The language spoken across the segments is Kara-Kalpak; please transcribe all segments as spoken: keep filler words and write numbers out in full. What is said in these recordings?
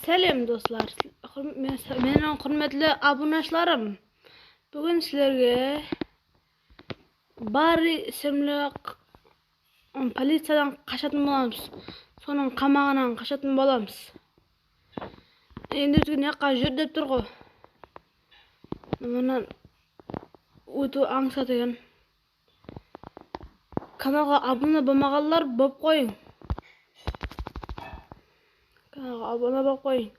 Sálem, doslar. Húrm-, men-, meniń húrmetli abunashılarım. Búgin sizlerge Barri isimli q-, policiyadan qashatın bolamız. Sonıń qamaǵınan qashatın bolamız. Endi bizge ne jaqqa júr dep tur ǵo. Mınan ótiw ańsat eken. Kanalǵa abuna bolmaǵanlar bolıp qoyıń. Kanalǵa abuna bolıp qoyıń.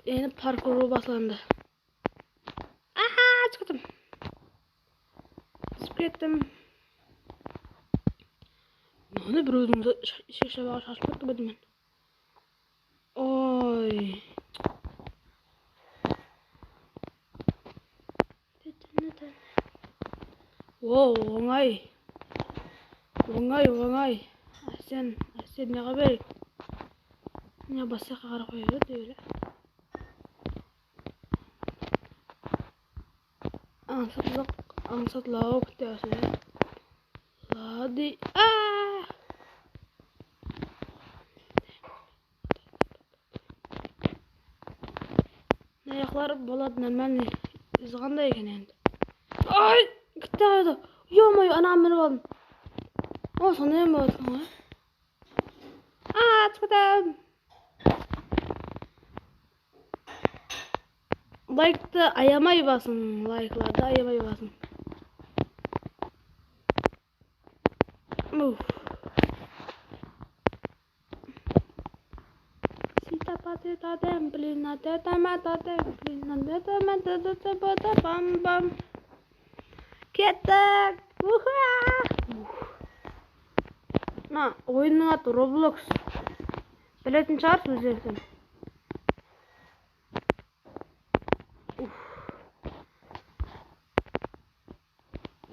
Endi parkur baslandı. Aha, túsip kettim. Túsip kettim. Mına birewdiń za-, sh-, ishek shabaǵı shashıp ketti, bildim men. Oy. Wow, ońay. Ońay, ońay. Arsen, Arsen, ne bereyik? Mına basqa qarap qoya berdi ele. Ańsatlıq, ańsatlaw kútesi. Ladi. Aa! Ayaqlar boladı, normalnıy. Ózi qanday eken endi? Ay, ketti qaldı. Yo-moyo, anaǵan minip aldım. O, sonday ham boladı eken ǵoy. Aa, túsip. Layktı ayamay basıń, layklardı ayamay basıń. Uf. Sita pati tadem, blina teta mata tem, blina teta mata teta pata pam pam. Kettik! Uha! Mına, oyınnıń atı Roblox. Biletin shıǵarsız ózlerińiz. Uf.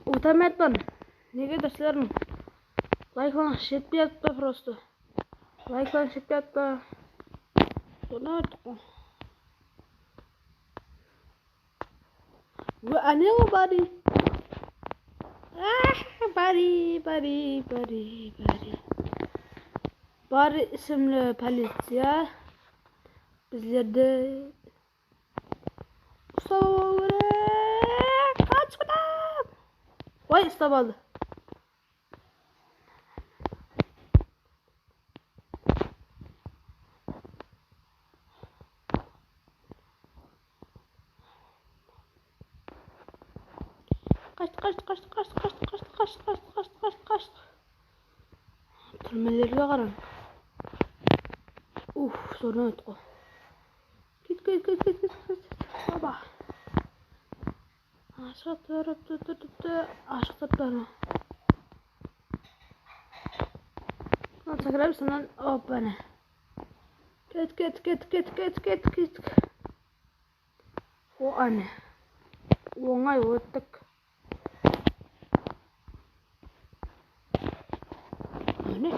Utamayatpan. Nege, doslarım? Layklarıńız jetpey atpa prosto. Layklarıńız jetpey atpa. Sonı ayttıq ǵoy. Ve áne o Barri. Ah, Barri, Barri, Barri, Barri. Barri isimli policiya bizlerdi uslap alıw kerek. Qash, qash! Oy, uslap aldı. Qash, qash, qash. Túrmelerge qarań. Uf, sonı ayttıq ǵoy. Ket, ket, ket, ket, ket, ket. Oba. Ashıq turıp, tut, tut, tut, tut. Ashıq turıp, turıp. Mına sakrap, sonnan, hop, áne. Ket, ket, ket. O, áne. Ońay óttik. Áne.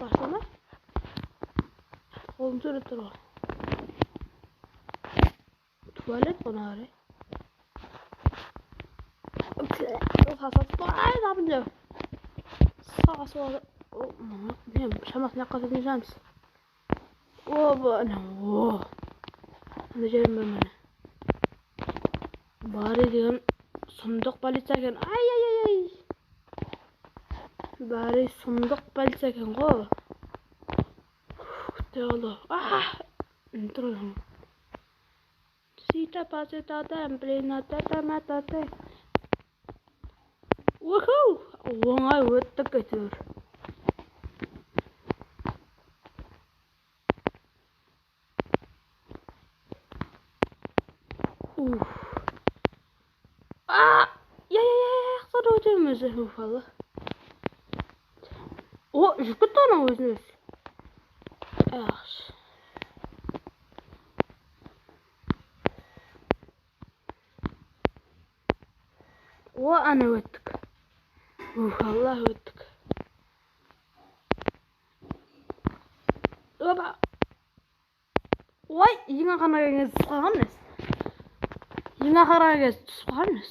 Baslama. Qolım sóylep tur ǵoy. Tualet qonaǵı. Ay, tapınca. Saǵa sola. O, mına, bilmem, shamasına qasatın janımız. O, bu, ana, o. Ana jerim bar, mana. Barri degen sumdıq policiya eken. Ay, ay, ay, ay. Barri sumdıq policiya eken ǵo. Kútte qaldı. Ah! Tur. Sita pasita tem, blina teta mata tem. Uhu! Ońay óttik, áytewir. Uf. A! Ya, ya, ya, ya, yaqsıda ótemiz. Uf, Allah. O, júrip ketti anaw ózine ózi. Yaqshı. O, ana óttik. Uf, Allah, óttik. Opa. Oy, eń aqırına kelgende túsip qalǵanmız. Eń aqırına kelgende túsip qalǵanmız.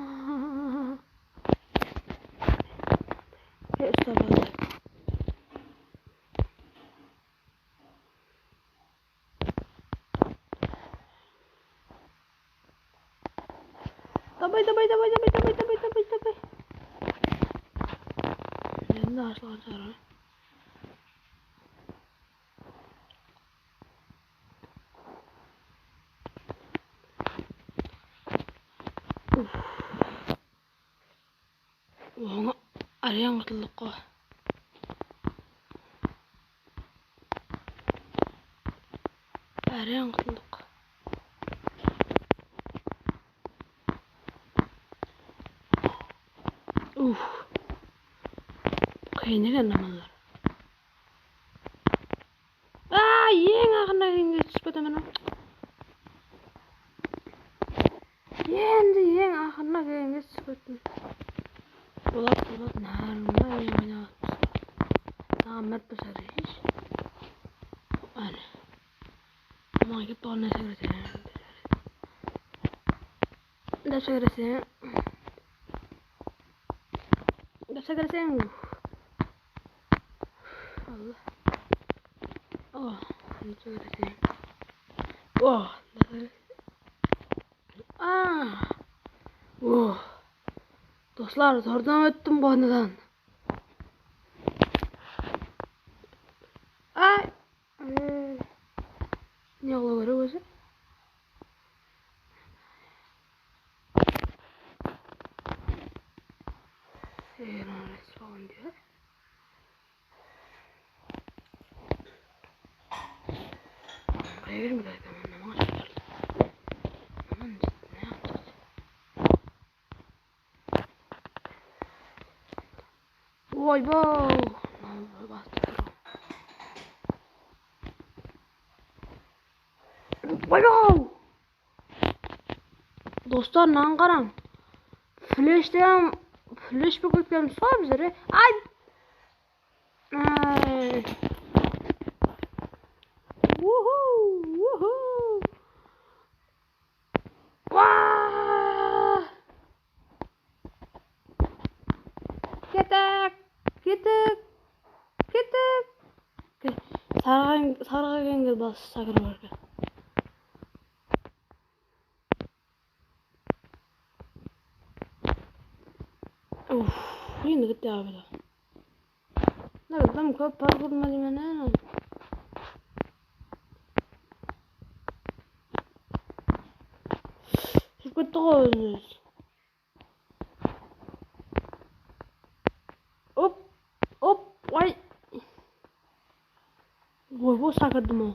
He, ustap aldı. Dabay, dabay, dabay. Endi ashılǵan shıǵar. Uf. Ońa áreń qutıldıq ǵo. Áreń qutıldıq. Uf. Qıyın eken amanlar. Aa, eń aqırına kelgenge túsip ketemen. Endi eń aqırına kelgenge túsip kettim. Boladı, boladı, narında eń oynap atırmız. Saǵan mártpe saǵan. Áne. Aman kelip turǵanına segireseń. Dep segireseń. Dep segireseń. Allah. Oh, dep segireseń. Oh, dep segireseń. Ah. Oh. Doslar, zordan óttim ǵo anadan. Ay. Ee, ne qılıw kerek ózi? Eger ona respawn diyor. Qaya bermedi eken, maman shaqırdı. Maman ne yaptı? Oy-bow! Oy-bow! Dostlar, mınaǵan qarań. Fleshten, flesh bolıp ketkenbiz ǵoy bizler, e. Ay! Ay! Uhu, uhu! Waa! Ketek! Ketek! Ketek! Ke-, sarǵan, sarǵa kelgen bas sakırıp bergen. Uf, endi ketti abi da. Mına adam kóp parkur ma deymen, e. Túsip ketti ǵoy ózimiz. Op, op, ay. Oy, bosa kirdim o.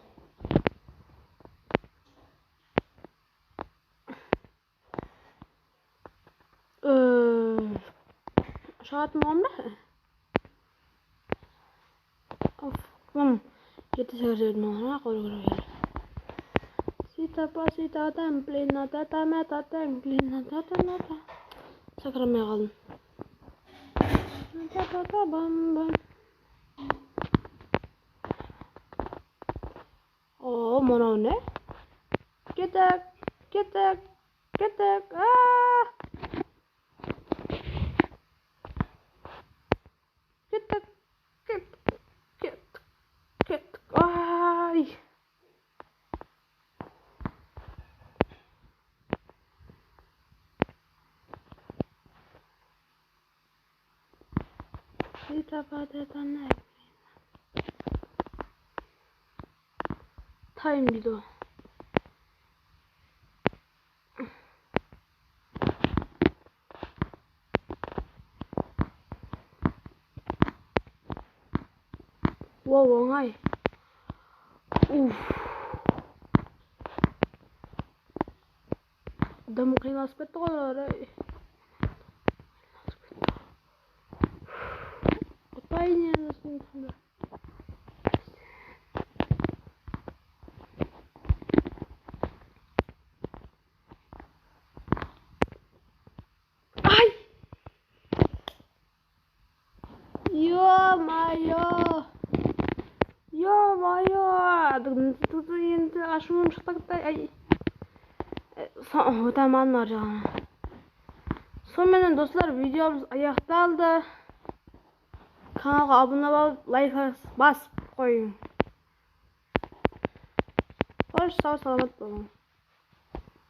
Ee, shıǵatın bolǵan ba? Of, bum. Jeti segiz jigirma, ha, qol kirip. Sita pa sita tem plina tata meta tem plina tata meta. Sakramay qaldım. Tata bam bam. O, mınaw ne? Ketek, ketek, ketek. Aa! Kettik, kettik, kettik, kettik. Ay. Tapadı, tanay. Time video. Wow, ońay. Uf. Dım qıyınlasıp ketti ǵoy, aray. Utayın endi. Ay! Yo-mayo! Yo-mayo! Endi ashıwım shıqtı. Ay. E, so-, ótaman nar jaǵına. Sonıń menen, doslar, videomız ayaqtaldı. Kanalǵa abunalap alıp, layk basıp qoyıń. Xosh, saw-salamat bolıń.